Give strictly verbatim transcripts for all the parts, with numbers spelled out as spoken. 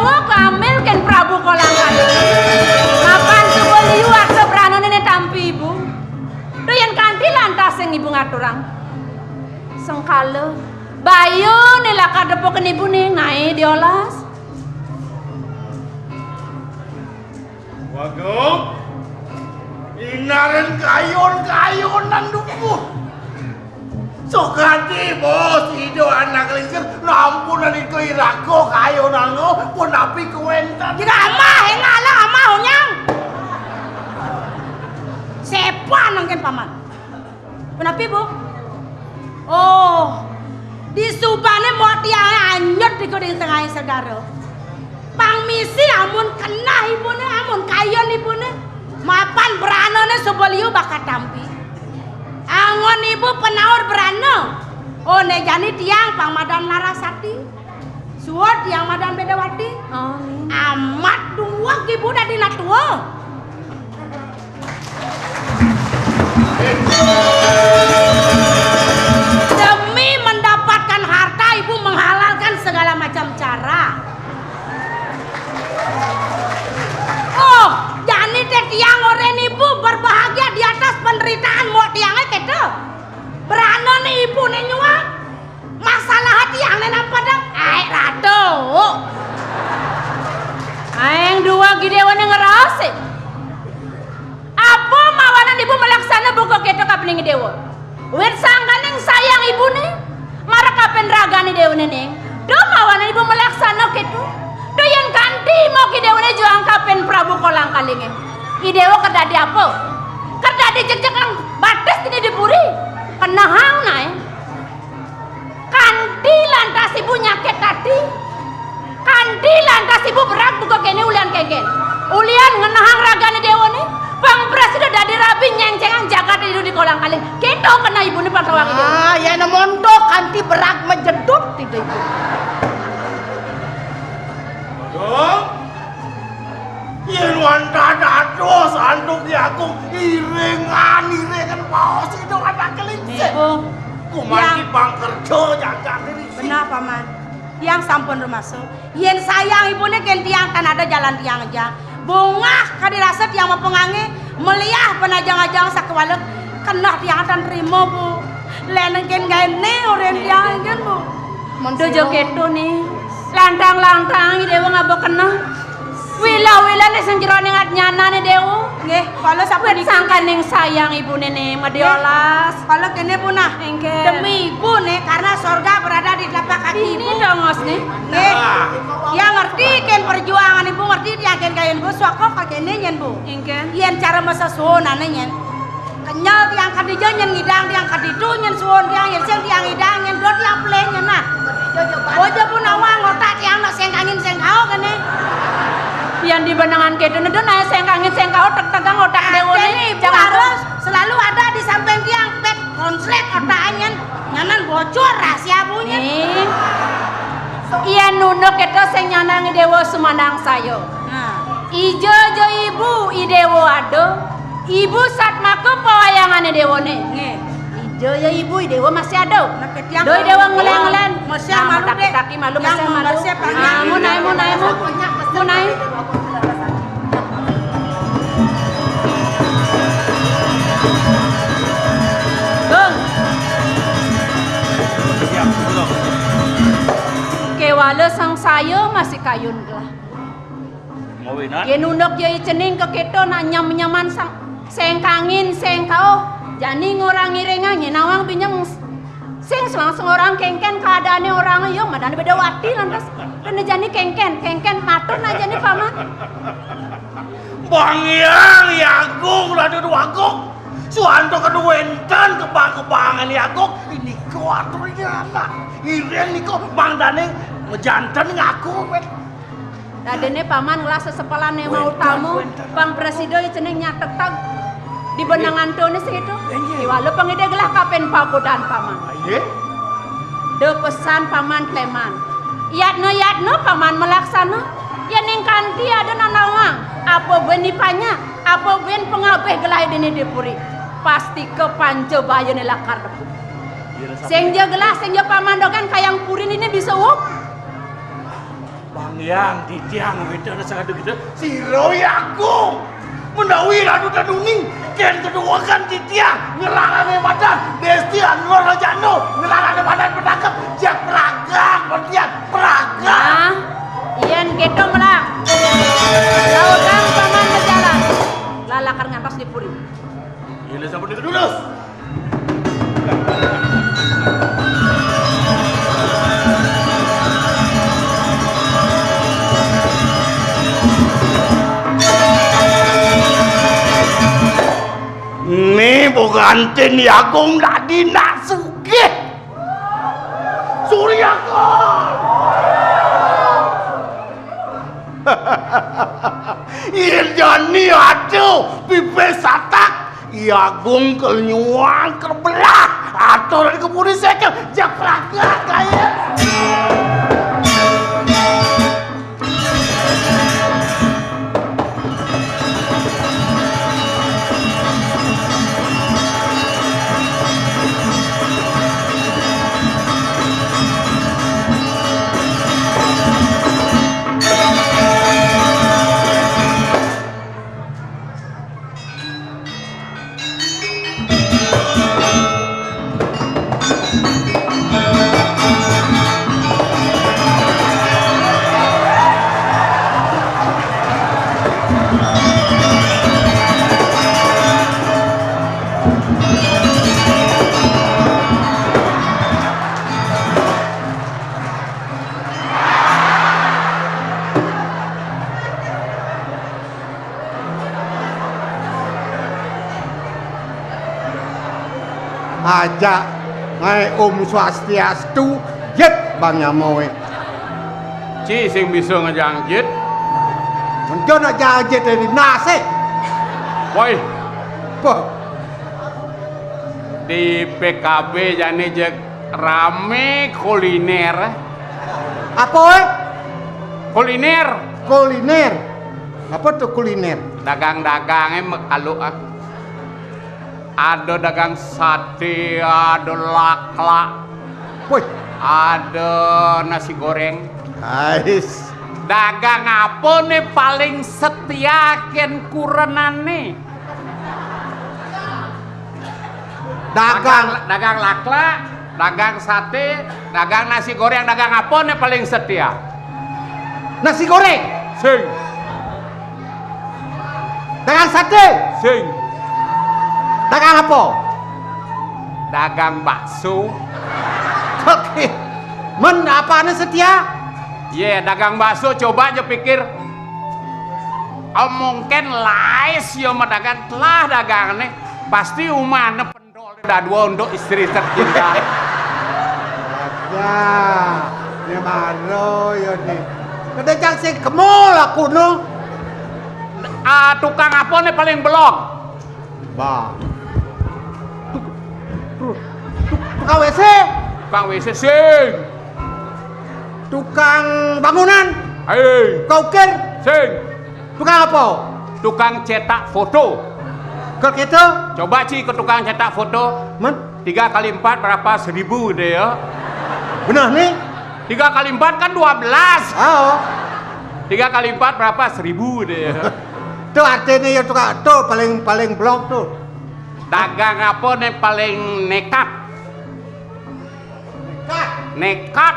Kamil kén Prabu Kolangkaling. Mapan suba liu arta branané né tampi ibu. Duh yén kanti lantas sing ibu ngaturang. Sengkala bayuné lakar depukén ibuné, naé diolas. Wagung, inarén kayun-kayunan dumun. Sugati, Bos, Ida Anak Lingsir, nampunan Ida iraga kayunanga, punapi kawéntenan? Jika amah, énggal amah, onyang. Sepan nangkén paman. Punapi, Bu? Oh, disubané mbok tiangé anyut di kuning tengahing segara. Pang misi amun keneh ibuné, amun kayun ibuné, mapan branané suba liu bakat tampi. Anggon ibu penaur brana. Oh, né jani tiang pang madan Larasati. Suud tiang madan Bédawati. Oh. Amat duweg ibu dadi natua. Demi mendapatkan harta, ibu menghalalkan segala macam cara. Oh, jani té tiang orén ibu berbahagia di atas penderitaan mbok tiangé kéto. Branané ibuné nyuang. Masalah tiangé napa dong? Aé ratu. Aéng dua gedé wana ngerasé. Apa mawanan ibu malaksana buka kéto kapining Déwa? Wit sangkaning sayang ibuné, mara kapin ragané Déwané ning. Duh mawanan ibu malaksana kéto. Duh yén kanti mok i Déwané juang kapin Prabu Kolangkalingé. I Déwa kadadi apa? Kadadi jekjekang batis dini di puri. Kenehang naé. Kanti lantas ibu nyakit ati? Kanti lantas ibu berag buka kéné ulian kénkén? Ulian ngenehang ragané Déwané, pang prasida dadi rabi nyéngcéngang jagat idu di Kolangkaling. Kéto keneh ibuné pang tawang idup. Ah, yén monto kanti berag majedut ida ibu. Aduh. Yén wantah dados antuk Ki Agung, iringan, iringan baos Ida Anak Lingsir. Nggih, Bu. Kumanti pang kerja jagat diri. Benar, Paman. Tiang sampun rumasa. Yén sayang ibuné kén tiang tan ada jalan tiang ja. Bungah kadi rasa tiang mapangangge, meliah panajang-ajang sakewala keneh tiang tan trima, Bu. Lén kén gaéné orén tiang kén, Bu. Mun tuju kéto né. Lantang-lantang I Déwa ngaba keneh. Wila-wilané sing jeroning adnyanané Déwa. Nggih, kala sapunika. Wit sangkaning sayang ibuné né madiolas. Kala kéné, Bu, nah. Éngkén. Demi ibu né, karena sorga berada di telapak kaki ibu. Ini dongos né. Nggih. Tiang ngerti kén perjuangan ibu, ngerti tiang kén kayun ibu, swaké kéné nyén, Bu. Éngkén. Yén cara masesuunané nyén. Kenyel tiang kadija nyén ngidang tiang kaditu nyén suun tiang yén sing tiang ngidang nyén dot tiang pelih nyén nah. Bojo pun nawang otak tiang nak sengkangin sengkao kéné. Yén di benengan kéto né dot nah sengkangin sengkao tek-tegang otak Déwa né. Ibu harus selalu ada di samping tiang pet konslet otak nyén nyanan bocor rahasia bunyi. Nih. Yén nunduk kéto sing nyanang I Déwa sumandang saya. Nah. Ija ja ibu I Déwa ada. Ibu satmaka pawayangané Déwané. Nggih. Ija ya ibu, I Déwa masih ada. Nah, ketiang. Doi Déwa ngelén-ngelén. Masih malu, Dék. Taki-taki malu, masih malu. Amun aé, mun aé, mun. Mun aé. Gung. Kéwala sangsaya masih kayun gelah. Mawinan. Yén unduk ya cening ka kéto nak nyam-nyaman sang, sengkangin, sengkao. Jani ngorang iringang, yén nawang binyang sing selang-selang orang kénkén keadaanné orang ya, madané Bédawati lantas. Kéné jani kénkén, kénkén matur nah jani paman. Bang Hyang Agung, Ratu Agung. Suanto kadu wénten kebang-kebangan Agung, inika aturnya anak. Iring nika mangdané majanten ngaku wét. Dadiné paman ngelah sesepelan Ema Utama, pang prasida ya cening nyatetag di benengan toné sing itu. Inggih. Iwala pang ida gelah kapin pagodan paman. Inggih. Da pesan paman kleman. Yatna-yatna paman malaksana. Yén ing kanti ada nanawang, apa buin ipanyak, apa buin pangabih gelah dini di puri. Pastika panca bayané lakar depuk. Sing ja gelah, sing ja paman dogen kayang puri dini bisa uug. Bang Tiang, titiang, wédana sagada kita, sira Agung. Menawi ranu tenuning, kén keduwegan titiang, ngelarane madan, desti anwar rajano, ngelarane madan petangkep, jak pragang, petian, pragang. Nah, yen keto melah. Lautang paman bejalan. Lalakar ngantos di puri. Yen sampun itu lurus. Ni bukanten Agung dadi nak sugih. Surya Kor. Yen jani ada pipis satak, Agung kal nyuang kal belah. Atur ke puri sekel, jak pragat kaya. Ajak ngaé Om Swastiastu, jit Bang Nyamoé. Ci sing bisa ngejang jit. Engko nak jang jit dari nasi. Woi. Poh. Di P K B jani jeg rame kuliner. Apa, wé? Kuliner. Kuliner. Apa tuh kuliner? Dagang-dagangé mekalo, ah. Ada dagang sate, ada laklak. Woi. Ada nasi goreng. Ais. Dagang apa nih paling setia kén kurenané? Dagang. Dagang, dagang laklak, dagang sate, dagang nasi goreng, dagang apa nih paling setia? Nasi goreng. Sing. Dagang sate. Sing. Dagang apa? Dagang bakso. Oke. Men apane setia? Ye, dagang bakso coba aja pikir. Oh, mungkin lais ya mah dagang telah dagangne. Pasti umane pendol dadua untuk istri tercinta. Ya, ya baru ya nih. Kedecang sing kemul aku no. Ah, tukang apa nih paling belok? Bah. Tuk-, tuk-, tukang W C. Tukang W C sing. Tukang bangunan. Hei. Tukang ukir. Sing. Tukang apa? Tukang cetak foto. Kok gitu? Coba, Ci, ke tukang cetak foto. Men? Tiga kali empat berapa? Seribu deh ya. Benar nih? Tiga kali empat kan dua belas. Oh. Tiga kali empat berapa? Seribu deh ya. Tuh artinya ya tukang, tuh paling, paling blok tuh. Dagang apa nih paling nekat? Nekat. Nekat.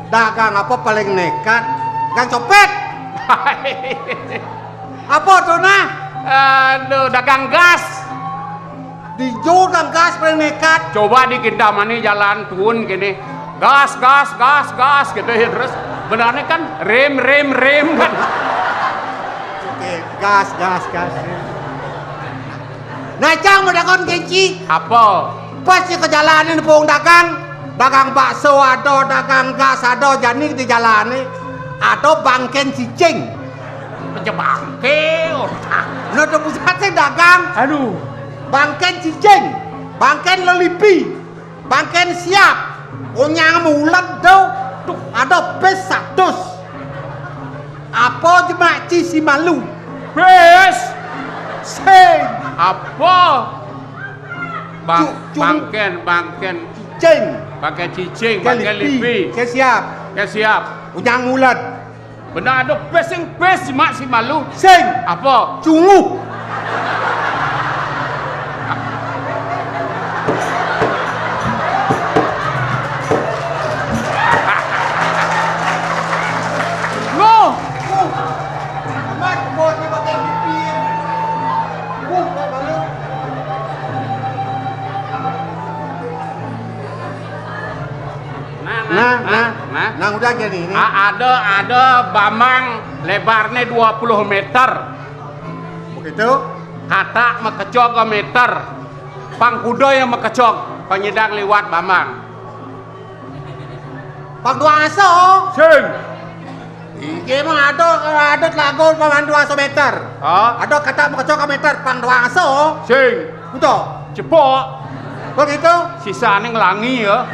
Dagang apa paling nekat? Dagang copet. Apa tuh nah? Aduh, dagang gas. Di jol dagang gas paling nekat. Coba di Kintamani jalan turun gini. Gas, gas, gas, gas gitu ya terus. Benarnya kan rem, rem, rem kan. Oke, gas, gas, gas. Nah, cang mau dakon kenci. Apa? Pas ya ke jalanin pung dagang, dagang bakso ada, dagang gas ada, jani di jalane ada bangken cicing. Aja bangke. Lo tuh pusat sih dagang. Aduh. Bangken cicing, bangken lelipi, bangken siap. Onyang mulet do. Tuh, ada pes satus. Apa jemak ci si malu? Pes. Sing. Apa? Bang, cu-, cu-, bangken, bangken. Cing. Pakai cicing, pakai lipi. Ke siap. Ke siap. Unyang mulet. Benar ada pesing pes mak si malu. Sing. Apa? Cunguh. Ngoh. Amat bos ni pakai lipi. Uh, tak malu. Nah, nah, nah, nah. Nah, udah jadi ni. A-, ada, ada bambang lebarnya dua puluh meter. Begitu? Katak makecog meter. Pang kuda yang makecog, panyidang liwat bambang. Pang dua aso. Sing. Iki mah ada, ada telago paman dua aso meter. Ha? Ada katak makecog meter, pang dua aso. Sing. Betul. Cepok. Begitu? Sisa ning langi ya.